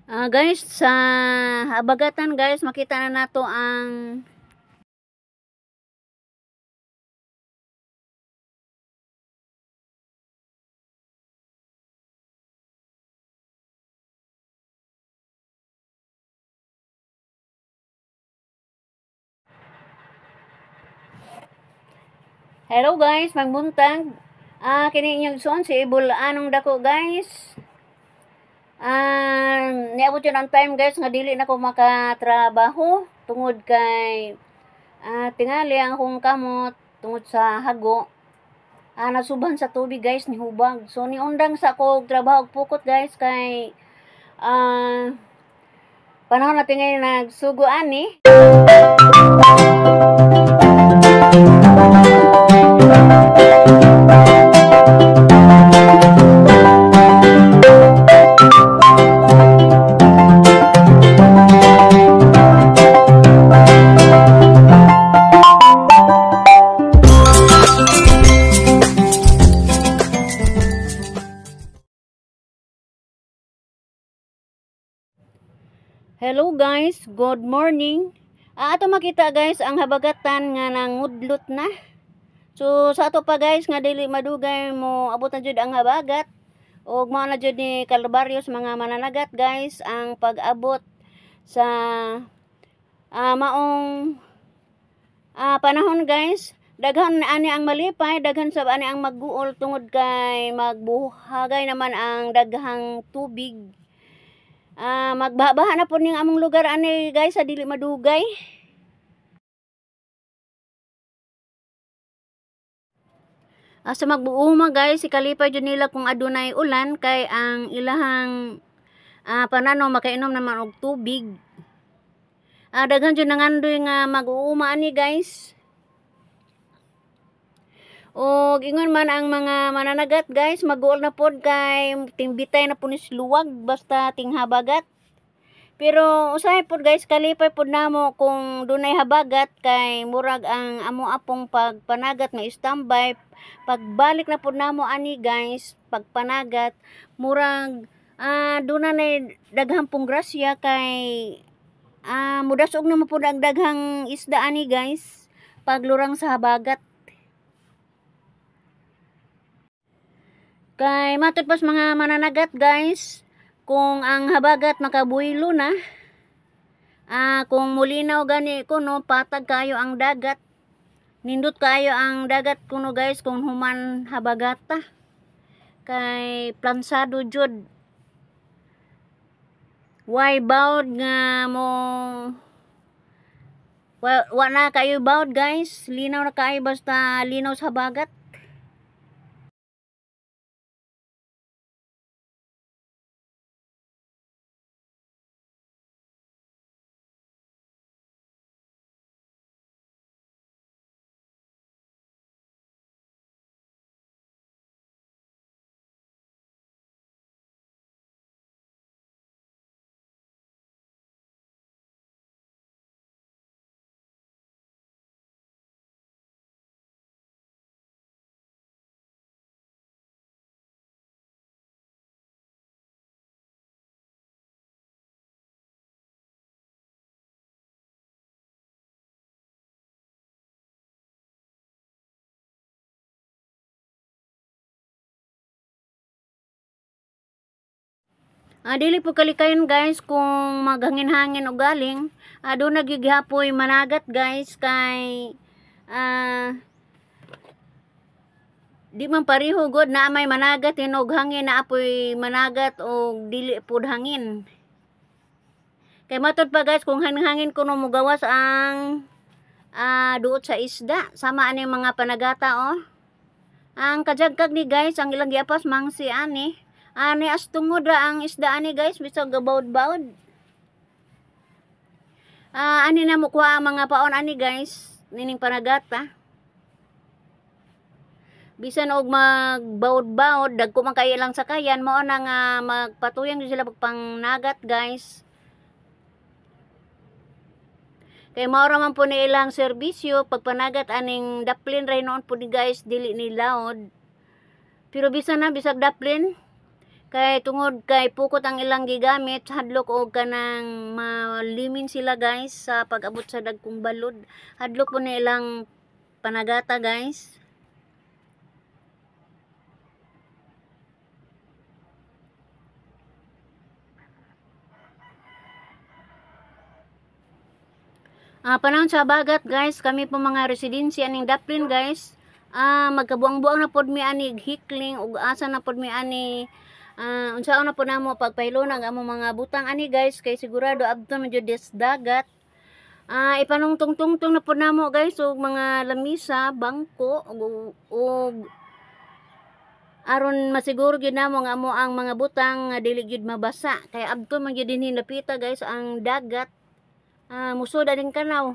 Guys, sa habagatan guys, makita na nato ang Hello guys, magbuntag. Kini inyong igsoon si Ibul anong dako guys. Niabot yun ang time guys nga dili na ko makatrabaho tungod kay tingali ang akong kamot tungod sa hago. Nasuban sa tubig guys ni hubag. So niundang sa ako og trabaho og pukot guys kay panahon natin ngayon nagsugo ani. Hello guys, good morning. Ato makita guys ang habagatan nga nangudlot na. So sa ato pa guys nga dili madugay mo abot na jud ang habagat ug mao na jud ni kalbaryo sa mga mananagat guys ang pag-abot sa maong panahon guys. Daghan ani ang malipay, daghan sab ani ang magguol tungod kay magbuhagay naman ang daghang tubig. Magbaha-baha na po ning among lugar ani guys sa dili madugay. Sa magbuuma guys, ikalipay jud nila kung adunay ulan kay ang ilahang panano makainom naman og tubig. Daghan jud nangandoy nga mag-uuma ani guys. Og ingon man ang mga mananagat guys, mag-uol na pod kay tingbitay na po ni luwag basta tinghabagat. Pero usahay pod guys, kalipay pod namo kung dunay habagat kay murag ang amo apong pagpanagat nga standby. Pagbalik na pod namo ani guys, pagpanagat murag duna nay daghang pong grasya kay mudasog na mo pod ang daghang isda ani guys paglurang sa habagat. Kay matod pas mga mananagat guys, kung ang habagat makabuilo na, kung mulinaw gani kuno patag kayo ang dagat. Nindot kayo ang dagat kuno guys kung human habagata. Kay plansado jud. Why bawd nga mo wa na kayo bawd guys, linaw na kayo basta linaw sa habagat. Dili po kalikayon guys kung maghangin-hangin o galing. Doon nagigihapoy managat guys kay di man pareho god na may managat hinog hangin na apoy managat o dili pud hangin. Kay matod pa guys kung hangin-hangin kuno mogawas ang duot sa isda sama ani mga panagata oh. Ang kajagkag ni guys ang ilang giapas mangsi ani. Ani as tungod ra ang isda ani guys bisag gabawd-bawd. Ani na mo kuha ang mga paon ani guys nining panagata. Bisan og magbawd-bawd dagko man kay ilang sakayan mao na nga magpatuyang jud sila pagpangnagat guys. Kay mao ra man po ni ilang serbisyo pagpanagat aning daplin ra noon po ni guys dili ni laod. Pero bisan na bisag daplin Kay tungod kay pukot ang ilang gigamit, hadlok og kanang malimin sila guys sa pag-abot sa dagkong balod. Hadlok po na ilang panagata guys. Panahon sa habagat guys, kami po mga residensya ning Daplin guys. Magkabuang-buang na pod mi ani hikling ug asa na pod mi ani unsaon na pod namo pagpahilona ang among mga butang ani guys kay sigurado abton man jud des dagat. Ipanungtong-tungtong na pod namo guys og mga lamisa, bangko ug aron masiguro gyud namo nga amo ang mga butang nga dili gyud mabasa kay abton man gyud dinhi napita guys ang dagat. Musod aning kanaw.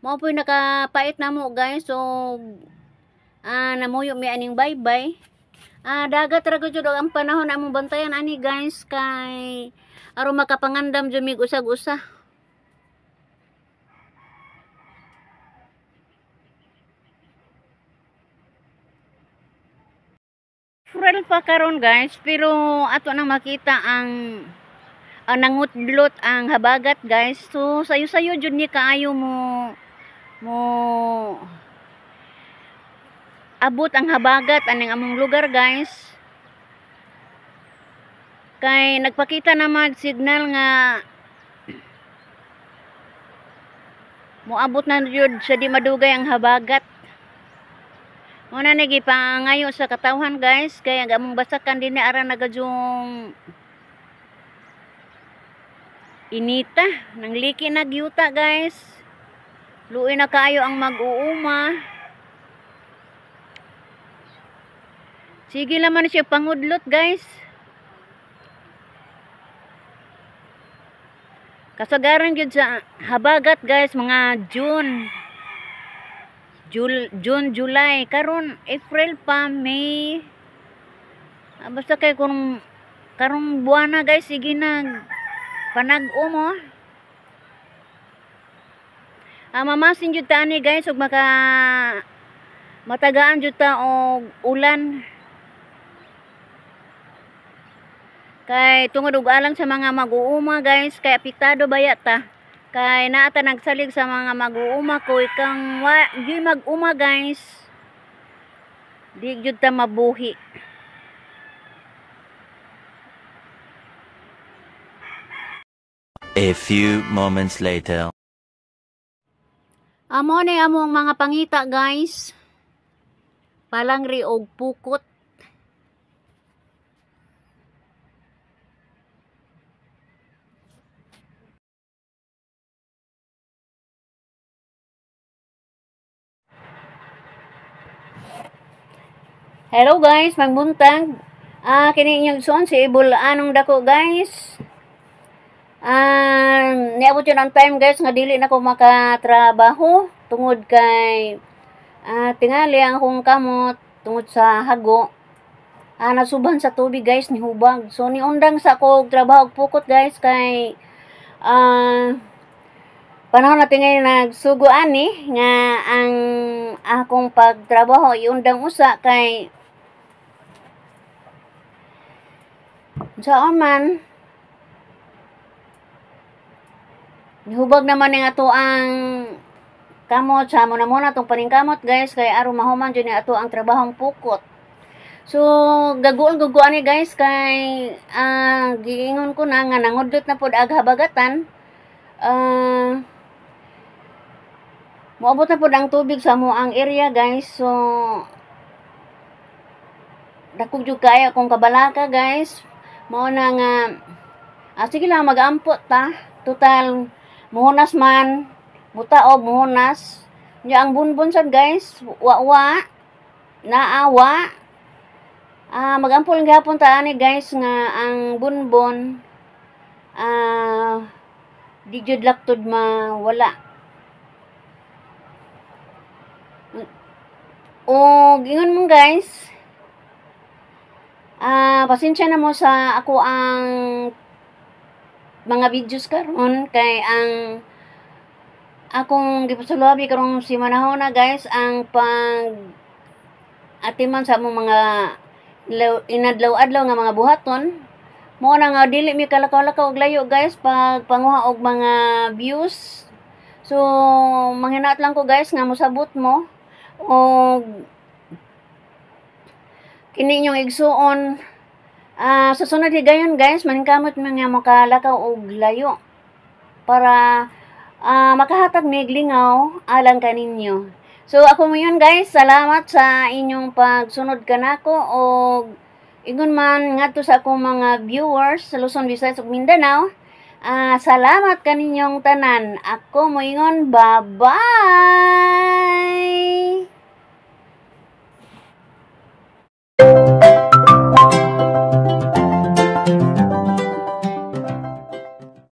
Mao po'y nakapait namo guys. So namuyo mi aning baybay. Dagat ra gud ang panahon among bantayan ani guys kay aron makapangandam jud mig usag-usa. April pa karon guys, pero ato nang makita ang nangudlot ang habagat guys. So sayo-sayo jud ni kaayo mo abot ang habagat aning among lugar guys. Kay nagpakita na mag signal nga moabot na jud sa di madugay ang habagat. Muna ni gipangayo sa katawhan guys kay ang among basakan dinhi ara nagadyong inita, nang liki na gyuta guys. Luoy na kaayo ang mag-uuma. Sige laman siya pangudlot guys. Kasagaran gyud sa habagat guys mga June. June, July, karon April pa, May. Basta kay kung karong buwana guys sige na panag-o mo. Mamasin jud ta ani guys ug maka matagaan jud ta og ulan. Kay tungod og alang sa mga mag-uuma guys, kay apektado baya ta. Kay naa ta nagsalig sa mga mag-uuma ko ikang wa gyud mag-uma guys. Di gyud ta mabuhi. A few moments later. Amo ni among mga pangita guys. Palangri og pukot. Hello guys, magbuntag. Kini inyong igsoon si Ibul anong dako guys. Niabot yun ang time guys nga dili na ko makatrabaho tungod kay tingali ang akong kamot tungod sa hago. Nasuban sa tubig guys, nihubag. So niundang sa ako og trabaho og pukot guys kay panahon natin ngayon nagsugo ani nga ang akong pagtrabaho iundang usa kay saan man nihubag naman ni ato ang kamot sa muna muna tong paningkamot guys kay aron mahuman jud ni ato ang trabahong pukot. So gaguol gugo ani guys kay giingon ko na nga nangudlot na pod ag habagatan. Moabot na pod ang tubig sa mo ang area guys. So dako jud kaayo akong kabalaka guys. Mao na nga sige lang mag-ampot ta. Total muhunas man, mutaob muhunas. Nya ang bunbon sad guys, wa-wa naawa. Mag-ampo lang gihapon ta ani guys nga ang bunbon di jud laktod mawala. O ingon mo, guys, pasensya na mo sa ako ang mga videos karon kay ang akong gipasulubi karong si manahona, guys, ang pag atiman sa among mga inadlaw-adlaw nga mga buhaton. Mo na nga dili mi kalakaw-lakaw og layo, guys, pag panguha og mga views. So manghinaot lang ko, guys, nga mosabot mo og kini inyong igsuon. Sa sunod higayon, guys, maningkamot mi nga makalakaw og layo para makahatag mig lingaw alang kaninyo. So ako moingon, guys, salamat sa inyong pagsunod kanako og ingon man ngadto sa akong mga viewers sa Luzon, Visayas ug Mindanao. Salamat kaninyong tanan. Ako moingon, bye-bye.